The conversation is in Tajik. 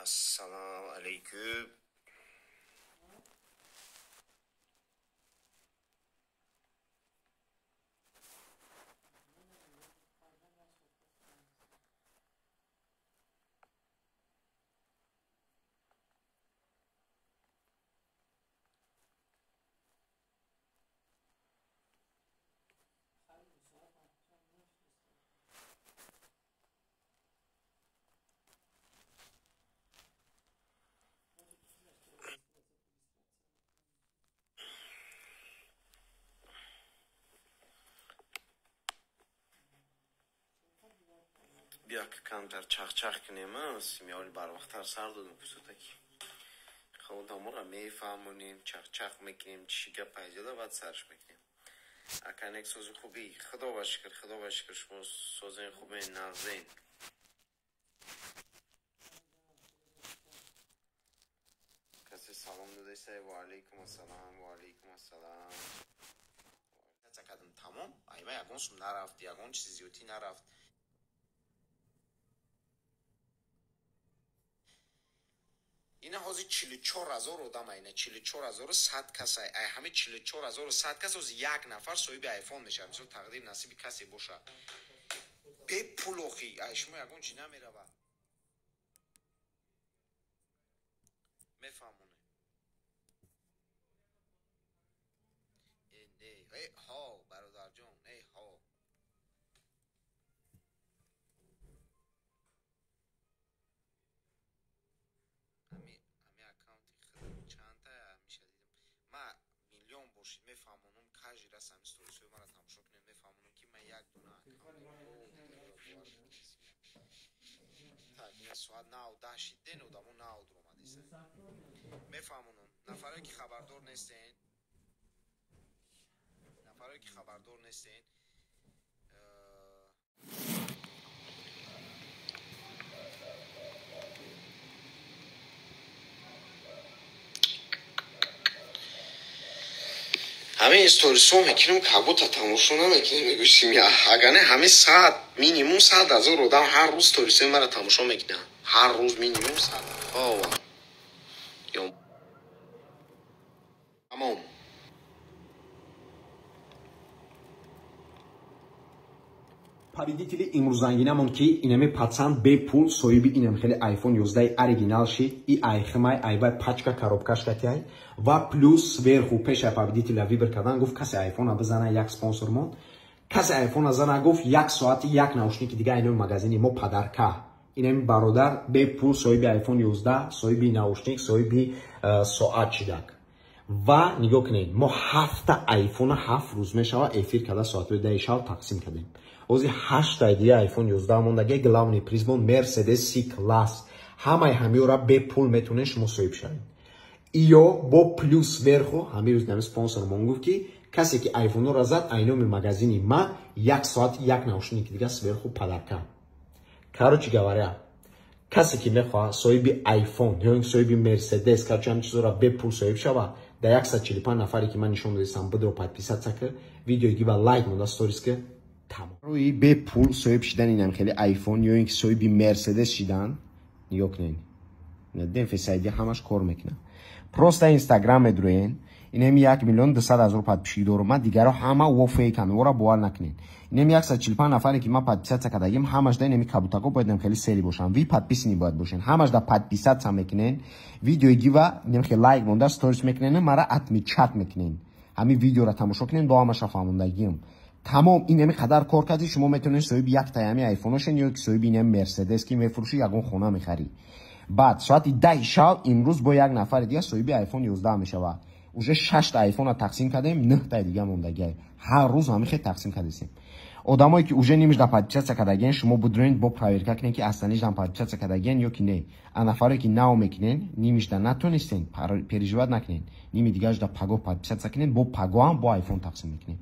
Ассалому алайкум. Бия ки камтар чахчах кунем, симёли барвақттар сар додем кусотаки. Одаморо мефаҳмонем, чахчах мекунем, чӣ гап пайзода, баъд сарш мекунем. Аканек сози хубӣ, худо ба шукр, худо ба шукр, шумо созен хубен, нағзен. Касе салом додесай, ва алайкум ассалам, ва алайкум ассалам. Кадам тамом, айма ягон сум нарафт, ягон чизи зиёдтӣ нарафт. Ина ҳозир 44 000 одам, ина 44 100 кас, ай ҳами 44 100 кас ҳозир як нафар соҳиби айфон мешавад. Мисол, тақдир насиби касе бошад. Бепул охи, ай шумо ягон чи намеравад. Мефаҳмонем. Э, не, э, ҳо, бародарҷон, э, ҳо. Ҳами аккаунти худам чандта ҳамиша дидам. Ма миллион бошид мефаҳмонам, каждый раз ҳами сторисҳои маро тамошо кунем, мефаҳмонам, ки ман як дона так ина соат 9:10 шид, ден одамо нав дуромадеста. Мефаҳмонам, нафарое ки хабардор нестен, нафарое ки хабардор нестен. Ҳамин сторисҳо мекунем, как будто тамошо намекунем, мегӯсим, агар не ҳамин саат минимум 100 000 одам ҳар рӯз сторисҳои маро тамошо мекунанд. Ҳар рӯз минимум сад. Ова. Ё тамом. Победители имрӯзангинамон, ки инами пацан бепул соҳиби инам хеле iPhone 11 оригинал шид, и айхимай айвай пачка коробкаш катяй ва плюс сверху пеша победителя выбор кардан гуфт, касе айфона бизана, як спонсормон касе айфона зана, гуфт, як соати як наушники дига айнои магазини мо подарка. Инами бародар бепул соҳиби iPhone 11, соҳиби наушник, соҳиби соат шидак. Ва нигоҳ кунед, мо ҳафта айфона 7 рӯз мешава эфир карда, соатҳои 10-и шаб тақсим кардем. Ҳозир ҳаштаи дига iPhone 11 мондаги, главный призмон Mercedes C класс. Ҳамаи ҳамиёра бепул метавонед шумо соҳиб шавед. Иё бо плюс сверху ҳамин рӯз нами спонсормон гуфт, ки касе ки айфонҳоро зад, айноми магазини ма як соат як наушники дига сверху подарка. Короче говоря, касе ки мехоҳад соҳиби iPhone ё ин соҳиби Mercedes, короче, ҳамин чизҳоро бепул соҳиб шавад, дар 145 нафаре ки ман нишон додистам, бидро подписаться ки, видеои гива лайк монда, сторис ки, тамом. Рӯи бепул соҳиб шидан инам хеле iPhone ё ин ки соҳиби Mercedes шидан, нигоҳ кунед. Ден Face ID ҳамаш кор мекунад. Просто Инстаграм медроен, инами 1 200 000 подписчик дорум ман, дигаро ҳама во фейкан, ора бовар накунед. Инами 145 нафаре ки ман подписаться кардагим, ҳамаш да инами кабутако бояд инам хеле сери бошанд. Вы подписанный бояд бошен. Ҳамаш да подписаться мекунен, видеои гива инам хеле лайк монда, сторис мекунен, мара отмечать мекунен. Ҳамин видеоро тамошо кунен, бо ҳамаша фаҳмондагиам. Тамом, ин ҳами қадар кор кардӣ, шумо метавонед соҳиби яктаи ҳами айфоно шен ё ки соҳиби инами Мерседес, ки мефурӯшӣ, ягон хона мехарӣ. Баъд соати 10-и шаб имрӯз бо як нафари дига соҳиби iPhone 11 мешавад. Уже шашта айфона тақсим кардем, нӯҳтаи дига мондагиай. Ҳар рӯз ҳамин хел тақсим кардесем. Одамое ки уже нимишда подписаться кардагиен, шумо будроед, бо проверка кунед, ки асланиждан подписаться кардагиен ё ки не. А нафаре ки нав мекунен, нимишда натонистен, переживать накунед, ними дигарашда пагоҳ подписаться кунед, бо пагоҳам бо айфон тақсим мекунем.